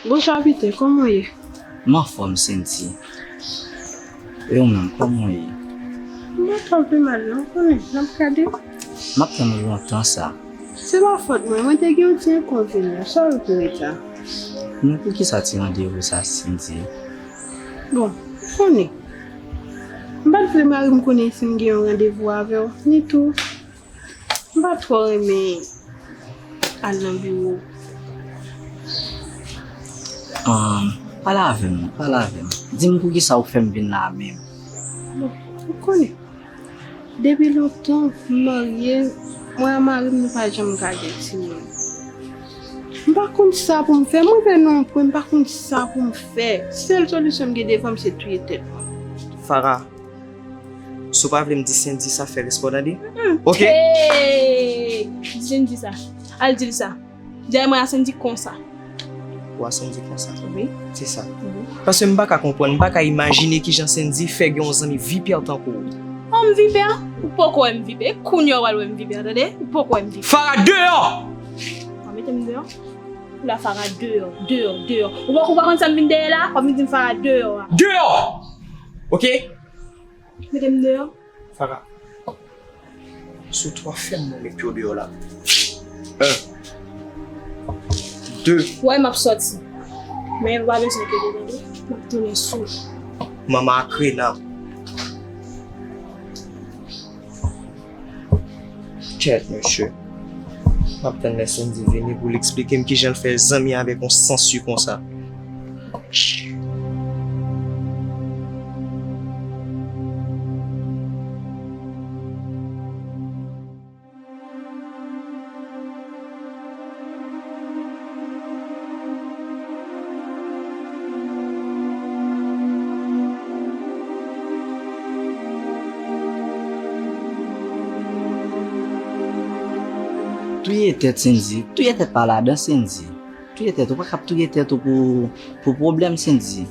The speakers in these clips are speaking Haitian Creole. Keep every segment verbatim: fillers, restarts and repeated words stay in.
Bonswa Peter, kòman w ye? M anfòm, Sendy. E ou menm, kòman w ye? M pa twò pi mal non, konnen, n ap gade. M ap tann ou lontan sa. Se pa fòt mwen, mwen te gen yon ti enkonvenyan, sa w pou reta? Men poukisa ti randevou sa, Sendy? Bon, ou konnen, m pa t vle mari m konnen si m gen yon randevou avè w, ni tou, m pa twò renmen al nan biwo. Ahn, pale avè m, pale avè m. Di m poukisa ou fè m vin la a menm. Bon, ou konnen. Depi lontan, m marye, mwen ak mari m, nou pa janm ka gen timoun. M pa konn sa pou m fè. M rive nan yon pwen, m pa konn sa pou m fè. Sèl solisyon m gen devan m, se touye tèt mwen. Farah, si w pa vle m di Sendy sa, fè respè w tande. Mm. Ok? Hey! Di Sendy sa. Al di l sa. Dèyè mwen a Sendy konsa. Ou a Sendy konsa? Wi. Se sa. Wi. Paske m pa ka konprann, m pa ka imajine kijan Sendy fè gen yon zanmi vipè tankou w. Oh, m vipè? Ou poko wè m vipè. Kounye a w al wè m vipè, tande? Ou poko wè m vipè. Farah, deyò! W a mete m deyò? Ou la Farah, deyò, deyò, deyò. Ou poko pa konn sa m vin dèyè la? W ap vin di m Farah, deyò a. Deyò! Ok? Mete m deyò. Farah, si w twò fèm, mwen met pye w deyò la. En. De. Wè, m ap sòti. Men ou pa bezwen enkyete, tande. M ap tounen sou ou. Manman a krena. Kèt, mesye. M ap tann lè Sendy vini pou l eksplike m kijan l fè zanmi avèk yon sanswi konsa. Touye tèt, Sendy. Touye tèt pa ladan, Sendy. Touye tèt ou, pa ka ap touye tèt ou pou, pou pwoblèm, Sendy.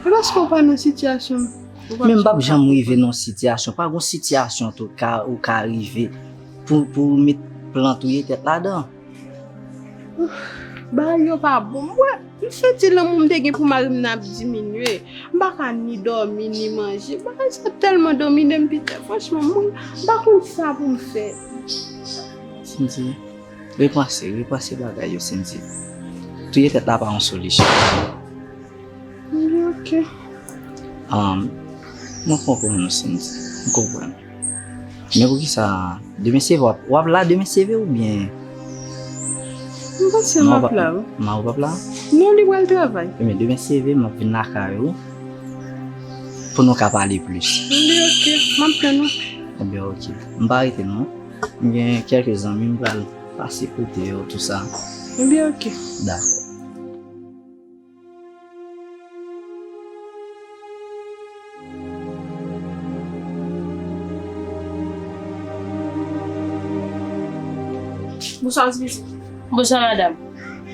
E paske w pa nan sitiyasyon m, ou p ap janm ka konprann. Men m p ap janm rive nan yon sitiyasyon, pa gon sitiyasyon tou ka, ou ka rive pou, pou w met plan touye tèt ladan. Bagay yo pa bon. Mwen, m santi lanmou m te gen pou mari m nan ap diminye. M pa ka ni dòmi, ni manje. Bagay sa tèlman domine m, Peter. Franchman, mwen, m pa konn sa pou m fè. Sendy, repanse, repanse bagay yo, Sendy. Touye tèt la pa yon solisyon. Li oke. Ahn, mwen konprann ou, Sendy. M konprann. Men poukisa demen seve w ap, w ap la demen seve oubyen? M panse m ap la, wi. Non, w p ap, non, w p ap la? Non, li pral travay. Ebyen, demen seve, m ap vin lakay ou pou nou ka pale plis. Li oke, m ap tann ou. Ebyen, oke. M pa rete non. M gen kèlke zanmi m pral pase kote yo, tou sa. Ebyen, oke. Dakò. Bonswa, ti pitit. Bonswa, madanm.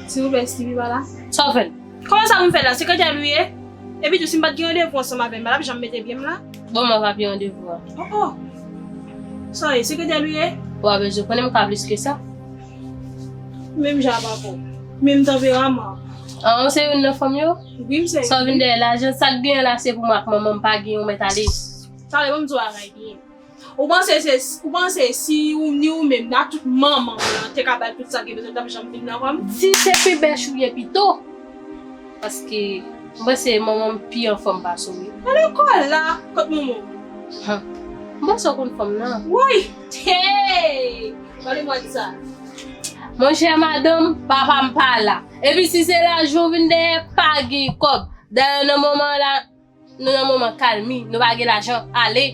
Silvouplè, Stevie pa la? Sa w fè l? Kòman sa pou m fè l la? Sekretè l ou ye? Epi tou, si m pa t gen randevou ansanm avè l, m pa t ap janm mete pye m la. Bon, m ap aple randevou a. Oh, oh. Sa w ye, sekretè l ou ye? Ou pa bezwen konnen m ka plis ke sa. Menm jan avè w. Menm tanperaman. Ah, ou se youn nan fanm yo? Wi, m se youn. Sa w vin dèyè lajan, sa k genyen la se pou mwen ak manman m, pa gen yon mèt ale. Sa vle, ban m di w bagay byen. Ou panse se, ou panse si ou, ni ou menm, ni tout manman w lan te ka bay tout sa k gen bezwen, w t ap janm vin nan kò m? Di se pi bèch ou ye pito. Paske m panse manman m pi anfòm pase w, wi. Alò kò la, kot manman w? Hum. M panse w konn fanm nan. Woy! Hey! Pale mwa di sa. Monchè madanm, papa m pa la. Epi si se lajan w vin dèyè, pa gen kòb. Dayè nan moman la, nou nan moman kalmi, nou pa gen lajan, ale.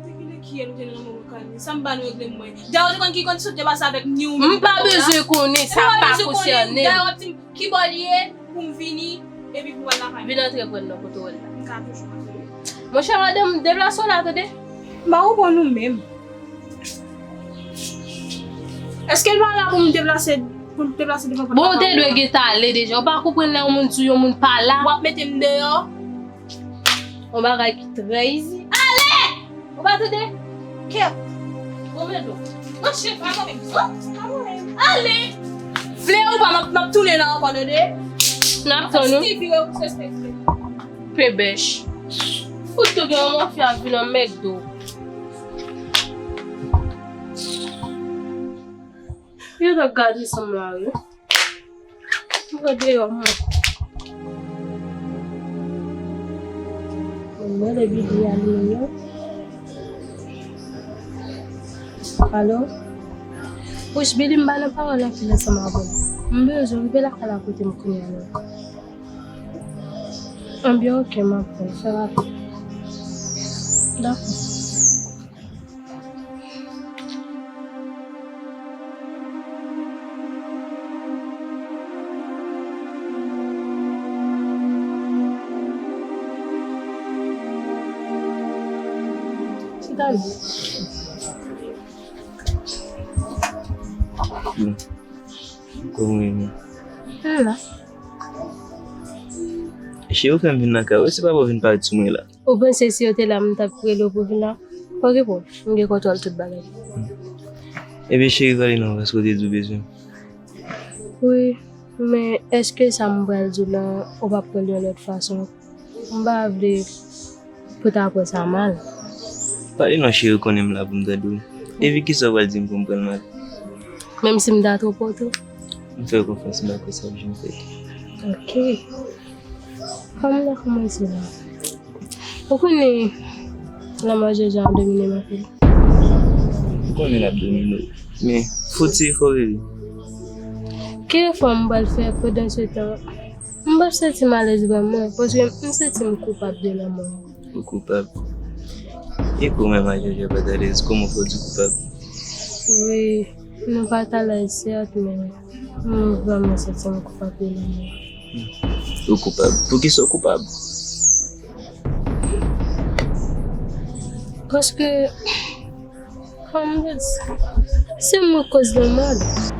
Te genlè kiyè nou te nan moman kalmi. Sa m ba nou regle mwen. Dayè ou te konn ki kondisyon te pase avèk ni ou menm. M pa bezwen konnen, sa pa konsène m. Dayè w ap di m ki bò l ye pou m vini epi pou w al lakay mwen. Vin antre pran nan kote w la. M ka toujou antre wi. Monchè madanm, deplase w la tande. M pa konprann ou menm. Èske l pa la pou m deplase, pou m deplase devan pòt la? Bon, ou te dwe gentan ale deja. Ou pa konprann lè yon moun di w yon moun pa la? W ap mete m deyò? Yon bagay ki trè izi. Ale! Ou pa tande? Kèt! Bon, men do. Mache, pa mwen menm. Oh, pa mwen menm. Ale! Vle ou pa, m ap, m ap tounen la ankò, tande? N ap tann ou. Pebèch. Fout tou gen yon mafya vin nan mèk do. Yo t ap gade sanm la wi. Mwen deyò mwen. Mwen lè Bili alimen yo. Alo? Wouch, Bili, m pa nan pawòl anpil ansanm avè w. M bezwen w rive lakay la kote m kounye a la. Anbyen, oke, m ap tann. Fè rapid. Dakò. Chita, Bili. Bon. Kòman w ye menm? M la. Cheri, ou fè m vin lakay ou, se pa pou w vin parèt sou mwen la. Ou panse si yo te la, m t ap rele w pou vin la? Okipe w, m gen kontwòl tout bagay. Ebyen, cheri, pale non, paske w te di w bezwen m. Wi, men èske sa m pral di w lan, ou p ap pran l yon lòt fason? M pa vle pou ta pran sa mal. Pale non, cheri, ou konnen m la pou m tande w. Epi kisa w pral di m pou m pran l mal? Menm si m ta twonpe w tou? M fè w konfyans, m pa kwè sa ap janm fèt. Oke. Fanm nan kòmanse la. Ou konnen lanmò Jèjè ap domine m anpil. M konnen l ap domine w. Men, fout se efò, bebe. Ki efò m pral fè pandan se tan? M p ap santi m alèz vrèman, paske m santi m koupab de lanmò. Ou koupab? E kou menm a Jèjè pa t alèz, kòman w fè w di koupab? Wi, nou pa t alèz, sèt, men m vrèman santi m koupab de lanmò. Ou koupab? Poukisa w koupab? Paske, kòm m te di, se mwen k koz lanmò l.